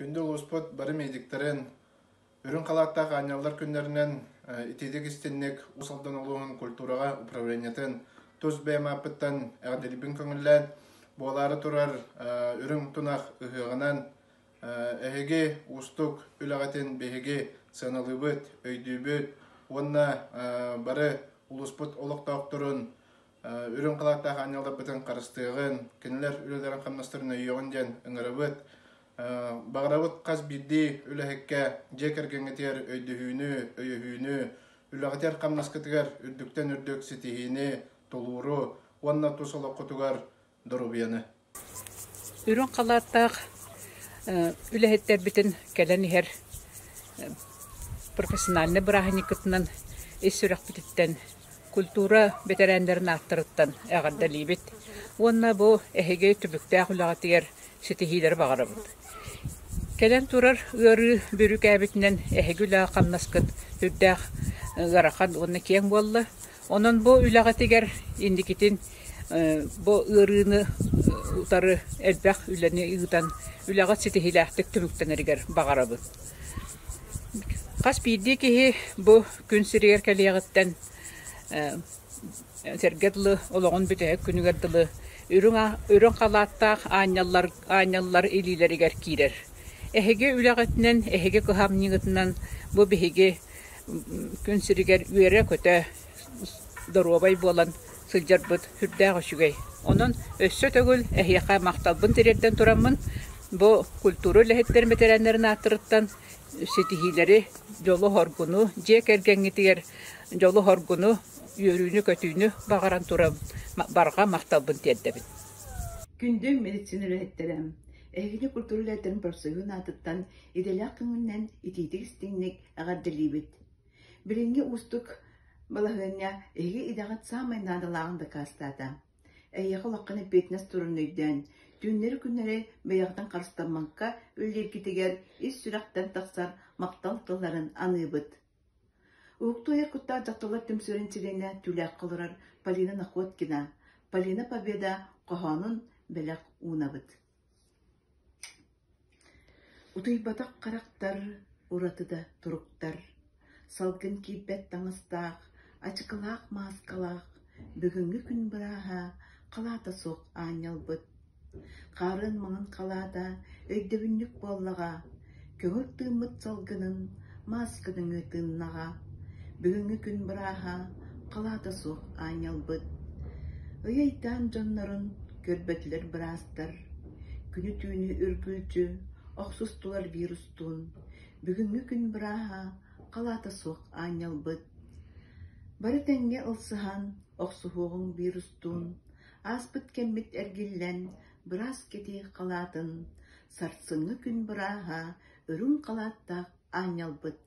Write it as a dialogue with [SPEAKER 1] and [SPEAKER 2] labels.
[SPEAKER 1] Күндү улууспут бары медиктэрин үрүҥ халааттаах аанньаллар күннэринэн итиитик истинник Уус Алдан улууһун культураҕа управлениетын тус бэйэм ааппыттан эҕэрдэлиибин көҥүллээн, буолаары турар үрүҥ тунах ыһыаҕынан эһиги уустук үлэҕитин биһиги сыаналыыбыт, өйдүүбүт уонна бары улууспут олохтоохторун үрүҥ халааттаах аанньалларбытын харыстыаҕын, кинилэр үлэлэрин-хамнастарын өйүөҕүн диэн ыҥырабыт. Баҕарабыт хас биирдии үлэһиккэ дьиэ кэргэҥҥитигэр өйдөһүүнү, өйөһүүнү, үлэҕитигэр-хамнаскытыгар үрдүктэн үрдүк ситиһиини, тулууру уонна тус олоххутугар доруобуйаны.
[SPEAKER 2] Үрүҥ халааттаах үлэһиттэрбитин кэлэн иһэр профессиональнай бырааһынньыккытынан ис сүрэхпититтэн культура бэтэрээннэрин ааттарыттан эҕэрдэлиибит уонна бу эһиги түбүктээх үлэҕитигэр ситиһиилэри баҕарабыт. Кэлэн турар ыарыы бүрүүкээбитинэн эһиги үлэҕэ-хамнаскыт сүрдээх ыарахан уонна киэҥ буолла. Онон бу үлэҕитигэр инникитин бу ыарыыны утары элбэх үлэни ыытан үлэҕит ситиһиилээхтик түмүктэнэригэр баҕарабын. Хас биирдии киһи бу күн сиригэр кэлиэҕиттэн сэргэ дылы олоҕун бүтэһик күнүгэр дылы үрүҥ үрүҥ халааттаах аанньаллар аанньаллар илиилэригэр киирэр. Эһиги үлэҕитинэн, эһиги кыһамньыгытынан бу биһиги күн сиригэр үөрэ-көтө доруобай буолан сылдьарбыт сүрдээх үчүгэй. Онон өссө төгүл эһиэхэ махталбын тириэрдэн тураммын, бу культура үлэһиттэрин бэтэрээннэрин ааттарыттан ситиһиилэри, дьолу-соргуну, дьиэ кэргэҥҥитигэр дьолу-соргуну, үөрүүнү-көтүүнү баҕаран туран барҕа махталбын тиэрдэбин.
[SPEAKER 3] Күндү медицина үлэһиттэрэ, эһигини культура үлэһиттэрин профсоюһун аатыттан идэлээх көҥүлүнэн итиитик-истиҥник эҕэрдэлиибит. Билиҥҥи уустук балаһыанньа эһиги идэҕит саамай наадалааҕын дакаастаата. Эһиэхэ улахан эппиэтинэс турарын өйдөөн, түүннэри-күннэри бэйэҕитин харыстаммакка үлэлииргитигэр ис сүрэхтэн тахсар махтал тылларын аныыбыт. Уһуктуу айар куттаах дьахталлар түмсүүлэрин чилиэнэ Түүлээххэ олорор Полина Находкина «Полина Победа» хоһоонун бэлэх уунабыт. Утуйбатах харахтар, ураты да туруктар, салгын киирбэт таҥастаах, ачыкылаах мааскалаах, бүгүҥҥү күн бырааһа халаата суох аанньалбыт. Хаарын маҥан халаата өйдөбүнньүк буоллаҕа, көҥүл тыыммыт салгынын мааска нөҥүө тыыннаҕа. Бүгүҥҥү күн бырааһа халаата суох аанньалбыт. Ый-ыйдаан дьоннорун көрбөтүлэр быраастар, Күнү-түүнү үргүлдьү охсустулар вирустуун, Бүгүҥҥү күн бырааһа халаата суох аанньалбыт. Бары тэҥҥэ ылсыһан охсуһуоҕуҥ вирустуун, Ааспыт кэммит эргиллэн быраас кэтиэх халаатын, Сарсыҥҥы күн бырааһа үрүҥ халааттаах аанньалбыт.